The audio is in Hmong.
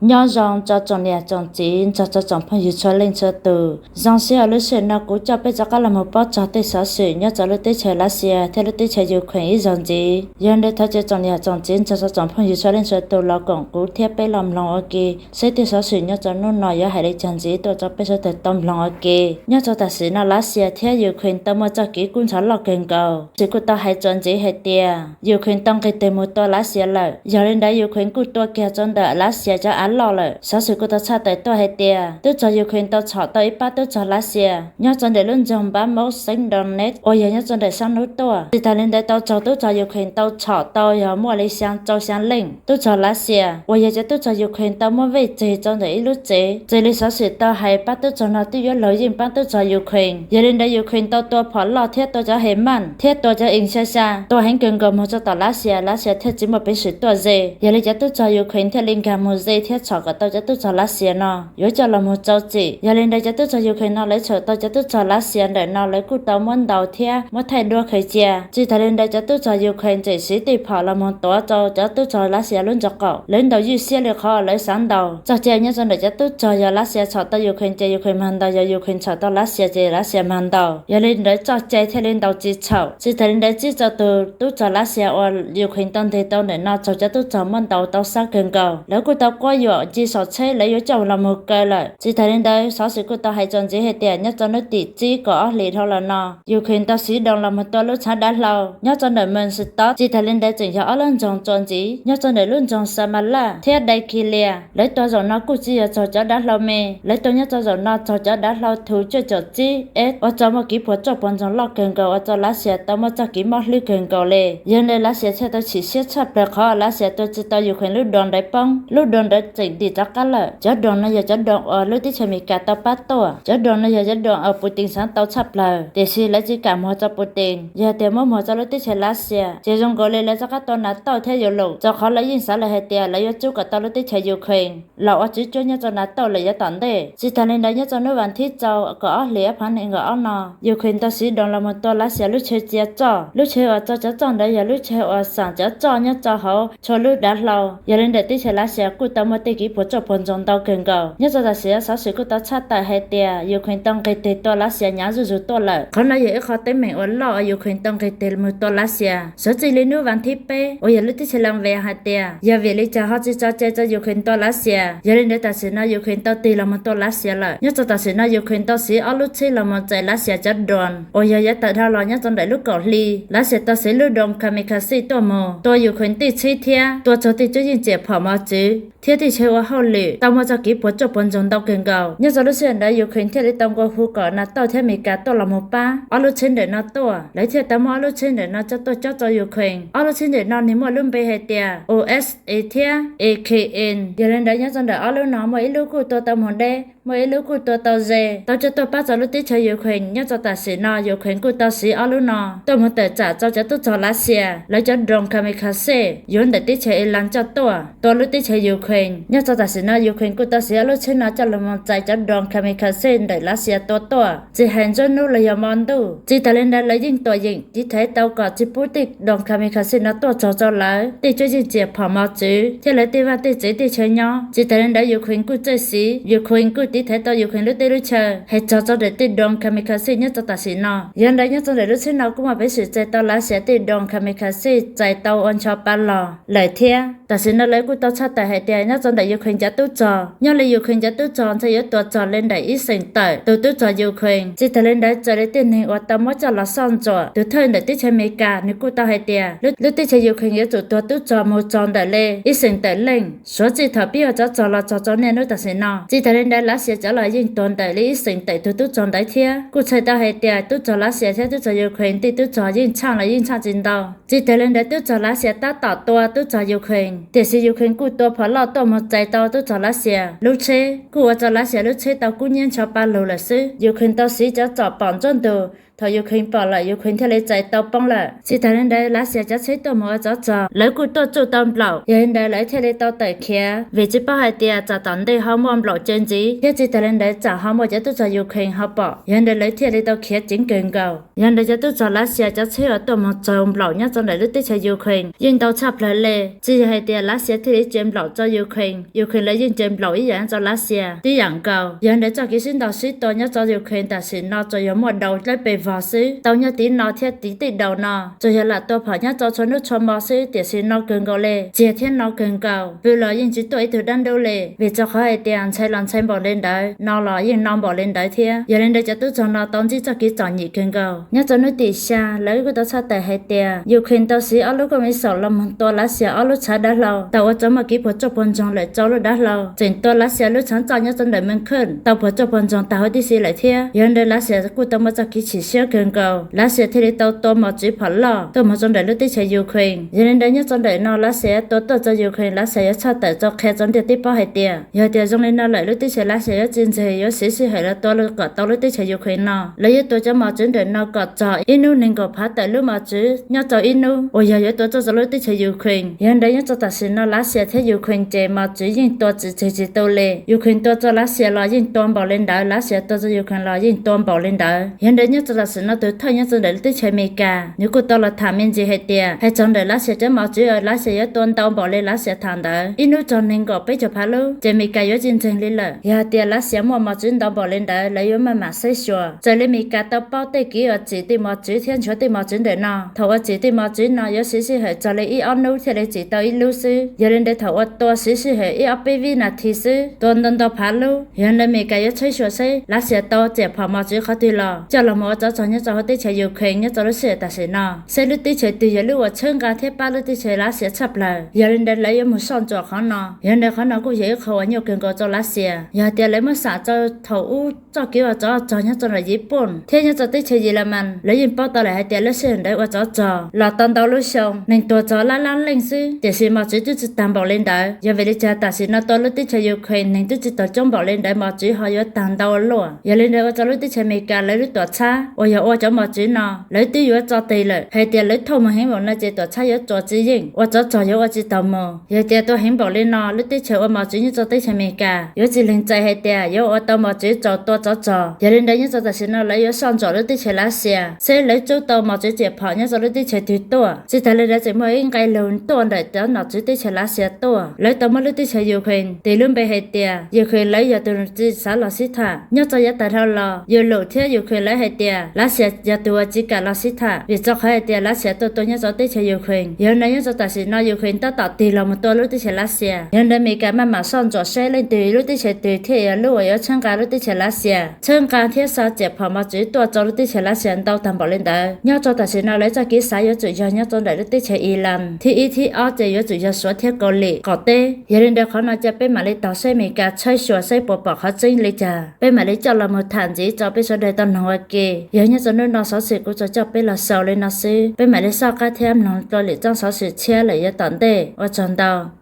Nyob zoo rau tsoom niam tsoom txiv nrog rau tsoom phooj ywg txhua leej txhua tus. Zoo siab uas lub sij hawm no kuv coj peb rov qab los mus paub txog tej xov xwm nyob rau lub teb chaws Lav Xias thiab lub teb chaws Yus Khees ib zaug ntxiv. Yog li ntawd thov caw tsoom niam tsoom txiv nrog rau tsoom phooj ywg txhua leej txhua tus los koom kuv thiab peb los mloog ua ke seb tej xov xwm nyob rau hnub no yuav hais li cas ntxiv tuaj rau peb sawv daws tau mloog ua ke. Nyob rau tam sim no Lav Xias thiab Yus Khees tau muaj txoj kev kub ntxhov loj kawg nkaus. Xov xwm kuj tau hais txuas ntxiv hais tias Yus Khees tau nqis tes mus tua Lav Xias lawm. Yog li ntawd Yus Khees kuj tua kiag rau ntawm Lav Xias cov av loj lawm. Xov xwm kuj tau tshaj tawm tuaj hais tias tub rog Yus Khees tau txhom tau ib pab tub rog Lav Xias nyob rau ntawm lub nroog Bakhmut xeev Donetsk uas yog nyob rau ntawm sab hnub tuaj. Tsis tas li ntawd tau raug tub rog Yus Khees tau txhom tau yog muaj li xya rau xya leej tub rog Lav Xias uas yog cov tub rog Yus Khees tau muab vej tseg rau ntawm ib lub tsev. Raws li xov xwm tau hais pab tub rog no twb yuav luag yeej pab tub rog Yus Khees. Yog li ntawd Yus Khees tau tua phom loj thiab tua cov HIMARS thiab tua cov ing xya xya tua heev kawg nkaus mus rau tom Lav Xias, Lav Xias thiaj tsis muaj peev xwm tuaj ze. Yog li cov tub rog Yus Khees thiaj li nkag mus ze thiab txhom kom tau cov tub rog Lav Xias no yuav coj los mus rau txim. Yog li ntawd cov tub rog Yus Khees no lawv txhom tau cov tub rog Lav Xias ntawm no lawv kuj tau muab ntaus thiab muab thaij duab khaws cia. Tsis tas li ntawd cov tub rog Yus Khees tseem siv tej phom los mus tuav rau cov tub rog Lav Xias lub ntso qaum, lawv ntaus ywj siab li qhov lawv xav ntaus. Txoj cai nyob rau ntawm cov tub rog yog Lav Xias txhom tau Yus Khees ces Yus Khees mag ntaus, yog Yus Khees txhom tau Lav Xias ces Lav Xias mag ntaus. Yog li ntawd txoj cai thiaj li ntaus tsis txhaum. Tsis tas li ntawd tsib rau tus tub rog Lav Xias uas Yus Khees tau ntes tau ntawm no raug cov tub rog muab ntaus tau sab kawg nkaus, lawv kuj tau quab yuam ci saum tsheb lawv yuav coj los mus kaw lawm. Tsis tas li ntawd xov xwm kuj tau hais txuas ntxiv hais tias nyob rau hnub tim tsib kaum ob hlis dhau los no Yus Khees tau siv drone los mus tua lub tshav dav hlau nyob rau ntawm Munster. Tsis tas li ntawd tseem yog ob lub nroog txuas ntxiv nyob rau ntawm lub nroog Samalaj thiab Dai Ki Lias. Lawv tua zaum no kuj tsis yog raug cov dav hlau me, lawv tua nyob rau zaum no raug cov dav hlau Thu cuaj caum tsib S ua rau muaj kev puas tsuaj puas ntsoog loj kawg nkaus, ua rau Lav Xias tau muaj txoj kev mob hlwb kawg nkaus li. Yog li Lav Xias thiaj tau chim siab tshaj plaws qhov Lav Xias tua tsis tau Yus Khees lub drone ntawd poob. Lub drone ntawd tseem dim rov qab lawm. Cov drone no yog cov drone uas lub teb chaws Amelikas tau pab tuaj. Cov drone no yog cov drone uas Putin xav tau tshaj plaws, tiam sis lawv tsis kam muag rau Putin. Yog tias muab muag rau lub teb chaws Lav Xias ces zoo nkaus li lawv rov qab tua NATO thiab Europe, rau qhov lawv yeej xav lawm hais tias lawv yuav tsub kom tau lub teb chaws Yus Khees los ua tswv cuab nyob rau NATO lawm yav tom ntej. Tsis tas li ntawd nyob rau hnub vas thib rau kaum ob hlis ob phav nees nkaum ob no, Yus Khees tau siv drone los mus tua Lav Xias lub chaw cia roj. Lub chaw uas rau cov roj ntawd yog lub chaw uas xam cov roj nyob rau hauv txhua lub dav hlau. Yog li ntawm teb chaws Lav Xias kuj tau muaj tej kev puas tsuaj puas ntsoog ntau kawg nkaus. Nyob rau tam sim no xov xwm kuj tau tshaj tawm hais tias Yus Khees tau nqis tes tua Lav Xias hnyav zuj zus tuaj lawm. Qhov no yog ib qho teeb meem uas loj uas Yus Khees tau nqis tes mus tua Lav Xias. Xov txij li hnub vas thib peb uas yog lub teb chaws Las Vegas hais tias yog vim li cas ho tsis tso cai rau Yus Khees tua Lav Xias. Yog li ntawd tam sim no Yus Khees tau tig los mus tua Lav Xias lawm. Nyob rau tam sim no Yus Khees tau siv ob lub tsheb los mus txais Lav Xias cov drone uas yog yav tawm dhau los nyob rau ntawm lub kaum hli. Lav Xias tau siv lub drone kamikaze tuaj mus tua Yus Khees tej tsheb thiab tua raug tej cuab yeej riam phom mos txwv thiab tej chaw ua hauj lwm tau muaj txoj kev puas tsuaj puas ntsoog ntau kawg nkaus. Nyob rau lub sij hawm ntawd Yus Khees thiaj li tau nqua hu kom NATO thiab Amelikas tuaj los mus pab ob lub tsheb ntawm no tuaj. Lawv thiaj tau muab ob lub tsheb ntawm no coj tuaj cob rau Yus Khees. Ob lub tsheb ntawm no nws muaj lub npe hais tias USA thiab A K N. Yog li ntawd nyob rau ntawm ob lub no muaj ib lub kuj tua tau mus deb, muaj ib lub kuj tua tau ze, tau coj tuaj pab rau lub teb chaws Yus Khees. Nyob rau tam sim no Yus Khees kuj tau siv ob lub no tuaj mus tawm tsam rau cov tub rog Lav Xias lawv cov drone kamikaze yuav ntawm teb chaws Iran coj tuaj tua lub teb chaws Yus Khees. Nyob rau tam sim no Yus Khees kuj tau siv ob lub tsheb no coj los mus txais cov drone kamikaze ntawm Lav Xias tua tuaj, tsis hais nruab hnub los yog hmo ntuj. Tsis tas li ntawd lawv yeej tuam yeem tiv thaiv tau kom tsis pub tej drone kamikaze no tuaj raug rau lawv tej cuab yeej riam phom mos txwv thiab lawv tej vaj tej tsev tej chaw nyob. Tsis tas li ntawd Yus Khees kuj txawj siv, Yus Khees kuj tiv thaiv tau Yus Khees lub teb lub chaw hais raug rau ntawm tej drone kamikaze nyob rau tam sim no. Yog ntawd nyob rau ntawm lub tsheb no kuj muaj peev xwm txais tau Lav Xias tej drone kamikaze txais tau ua ncho pa los lawm thiab. Tam sim no lawv kuj tau tshaj tawm hais tias nyob rau ntawm Yus Khees cov tub rog, nyob li Yus Khees cov tub rog ntshe yuav tuav txog li ntawm ib xeem tawm tus tub rog Yus Khees. Tsis tas li ntawd raws li tej neeg uas tau muab coj los soj ntsuam, tus thawj ntawm teb chaws Amelikas nws kuj tau hais tias lub teb chaws Yus Khees yuav tsum tuag tub rog mus txog ntawm li ib xeem tawm leej, suav txij thaum pib ua tsov rog los txog rau niaj hnub tam sim no. Tsis tas li ntawd Lav Xias cov los yeej tuag ntawm li ib xeem tawm tus tub rog ntawd thiab. Kuj txhais tau hais tias tub rog Lav Xias thiab tub rog Yus Khees tej tub rog yeej tshaj los yeej tshaj tsis ntau. Tsis tas li ntawd tub rog Lav Xias tab tom tua tub rog Yus Khees, tiam sis Yus Khees kuj tua phom loj tuaj mus txais tau tub rog Lav Xias lub tsheb, kuj ua rau Lav Xias lub tsheb tau kub hnyiab ncho pa lug lawm xwb. Yus Khees tau siv cov txom pom nruab ntug Thaum Ukraine pom lawm, Ukraine thiaj li txais tau poob lawm. Tsis tas li ntawd, Lav Xias cov tsheb tuaj mus ua tsov txog, lawv kuj tuaj tsuj tau nplaum, yog li ntawd lawv thiaj li tau tawm khiav, vim tsis paub hais tias tsam tom ntej ho muaj nplaum ce ntxiv, thiab tsis tas li ntawd tsam ho muaj cov tub rog Ukraine ho pom, yog li ntawd lawv thiaj li tau khiav ceev kawg nkaus. Yog li ntawd cov tub rog Lav Xias cov tsheb uas tuaj mus tsaug nplaum nyob rau ntawm lub teb chaws Ukraine yeej ntau tshaj plaws li. Tsis yog hais tias Lav Xias thiaj li ce nplaum rau Ukraine, Ukraine lawv yeej ce nplaum ib yam rau Lav Xias tib yam nkaus. Yog li ntawd txoj kev sib ntaus sib tua nyob rau Ukraine tam sim no tsuas yog muaj daus dlawb pes vog xwb, tau nyob tim no thiab tim tej daus no, tsuas yog lam tua phom nyob rau txhua hnub txhua hmo xwb, tiam sis no kawg nkaus li, txias thiab no kawg nkaus, pw los yeej tsis tuaj ib tug dab ntub li, vim rau qhov hais tias ntshai los ntshai npaum li ntawd, no los yeej no npaum li ntawd thiab. Yog li ntawd cov tub rog no tau ntsib txoj kev txom nyem kawg nkaus. Nyob rau hnub tim xya, lawv kuj tau tshaj tawm hais tias Ukraine tau siv ob lub koj mis xom los mus tua Lav Xias ob lub tshav dav hlau, tau ua rau muaj kev puas tsuaj puas ntsoog lawm rau lub dav hlau, tseem tua Lav Xias lub tshav ntxoj nyob rau ntawm Mekheej tau puas tsuaj puas ntsoog tag huv tib si lawm thiab. Yog li ntawd Lav Xias kuj tau muaj txoj kev chim siab kawg nkaus, Lav Xias thiaj li tau tua mos txwv phom loj tuaj mus rau ntawm lub teb chaws Ukraine. Yog li ntawd nyob rau ntawm no Lav Xias tua tuaj rau Ukraine, Lav Xias yuav tshaj tawm rau qhia rau ntiaj teb paub hais tias yog tias zoo li no lawm lub teb chaws Lav Xias yuav tsis ntseeg, yuav siv sij hawm los tua kom tau lub teb chaws Ukraine no. Lawv yuav tua cov mos txwv ntawm no kom txog ib hnub nees nkaum phav tawm lub mos txwv nyob rau ib hnub uas yog yuav tua txog rau lub teb chaws Ukraine. Yog li ntawd nyob rau tam sim no Lav Xias thiab Ukraine ces mos txwv yeej tua tsis tseg tsis tu li. Ukraine tua rau Lav Xias los yeej tua npaum li ntawd, Lav Xias tua rau Ukraine los yeej tua npaum li ntawd. Yog li ntawd nyob rau tam sim no tus thawj nyob rau ntawm lub teb chaws Amelikas nws kuj tau los tham me ntsis hais tias hais txog ntawm Lav Xias cov mos txwv, Lav Xias yuav tua ntau npaum li Lav Xias tham ntawd, ib hnub txog nees nkaum peb caug phav lub, ces Amelikas yuav tsis ntseeg li lawm. Yog hais tias Lav Xias muaj mos txwv ntau npaum li ntawd, lawv yuav maj mam saib xyuas. Txawm li Amelikas tau paub tej kev uas tsim tej mos txwv thiab nchuav tej mos txwv ntawm no, thaum uas tsim tej mos txwv no yuav siv sij hawm txog li ib ob hnub thiaj li tsim tau ib lub xwb. Yog li ntawd thaum uas tua siv sij hawm ib ob peb vib nas this xwb, tua ntau ntau phav lub. Yog li ntawd Amelikas yuav saib xyuas seb Lav Xias tau txiam phom mos txwv qhov twg los coj los mus ua tsov txog nyob rau hauv teb chaws Ukraine nyob rau lub sij hawm tam sim no, seb lub teb chaws twg yog lub uas tshawb nqa thiab pab lub teb chaws Lav Xias tshaj plaws. Yog li ntawd lawv yuav mus soj ntsuam qhov no. Yog li ntawd qhov no kuj yog ib qho uas nyuaj kawg nkaus rau Lav Xias. Yog hais tias lawv muab xam rau thaum ub txoj kev ua tsov txog nyob rau ntawm Yiv Pooj thiab nyob rau teb chaws Yis Las Mas, lawv yeej paub tau lawm hais tias lub sij hawm ntawd ua tsov txog los tau ntau lub xyoo, neeg tuag txog lab lab leej xwb, tiam sis mos txwv twb tsis tag npaum li ntawd. Yog vim li cas tam sim no tua lub teb chaws Ukraine neeg twb tsis tau coob npaum li ntawd mos txwv ho yuav tag ntau ua luaj? Yog li ntawd ua rau lub teb chaws Amelikas lawv lub tuam txhab uas yog ua cov mos txwv no, lawv twb yuav tso tig lawm, hais tias lawv thauj mus heev npaum no ces tuam txhab yuav tsuas tsis yeej, ua tsov txog yuav ua tsis tau mus. Yog tias tua heev npaum li no, lub teb chaws ua mos txwv nyob rau teb chaws Amelikas yuav tsis lees txais hais tias yuav ua tau mos txwv tsaus tua tsov txog. Yog li ntawd nyob rau tam sim no lawv yuav soj ntsuam lub teb chaws Lav Xias seb lawv tsub tau mos txwv txiam phom nyob rau lub teb chaws twg tuaj. Tsis tas li ntawd tseem muaj ib nqe lus tuaj ntawm cov nom tswv teb chaws Lav Xias tuaj, lawv tau muab lub teb chaws Ukraine tis lub npe hais tias Ukraine lawv yog tus tsis xav los sib tham. Nyob rau yav tas dhau los Europe thiab Ukraine lawv hais tias Lav Xias yog tus uas tsis kam los sib tham, vim rau qhov hais tias Lav Xias tuaj tua nyob rau teb chaws Ukraine. Yog li ntawd nyob rau tam sim no Ukraine tab tom tig los mus tua lub teb chaws Lav Xias. Yog li ntawd Amelikas maj mam soj ntsuam seb leej twg lub teb chaws twg thiaj yog lub uas yuav tshawb nqa lub teb chaws Lav Xias, tshawb nqa thiab xa tsiam phom mos txwv tuaj rau lub teb chaws Lav Xias ntau tag npaum li ntawd. Nyob rau tam sim no lawv txoj kev xav yuav tsum yog nyob rau ntawm lub teb chaws Iran, thib ib thib ob ces yuav tsum yog Suav thiab Kaus Lim qaum teb. Yog li ntawd qhov no ces peb mam li taug seb Amelikas tshawb xyuas seb puas pom qhov tseeb li cas, peb mam li coj los mus tham ntxiv rau peb sawv daws tau noog ua ke. Yog nyob rau hnub no xov xwm kuv tsuas coj peb los xaus li no xwb, peb mam li soj qab thiab mloog dua lwm tsab xov xwm tshiab lawm yav tom ntej. Ua tsaug ntau.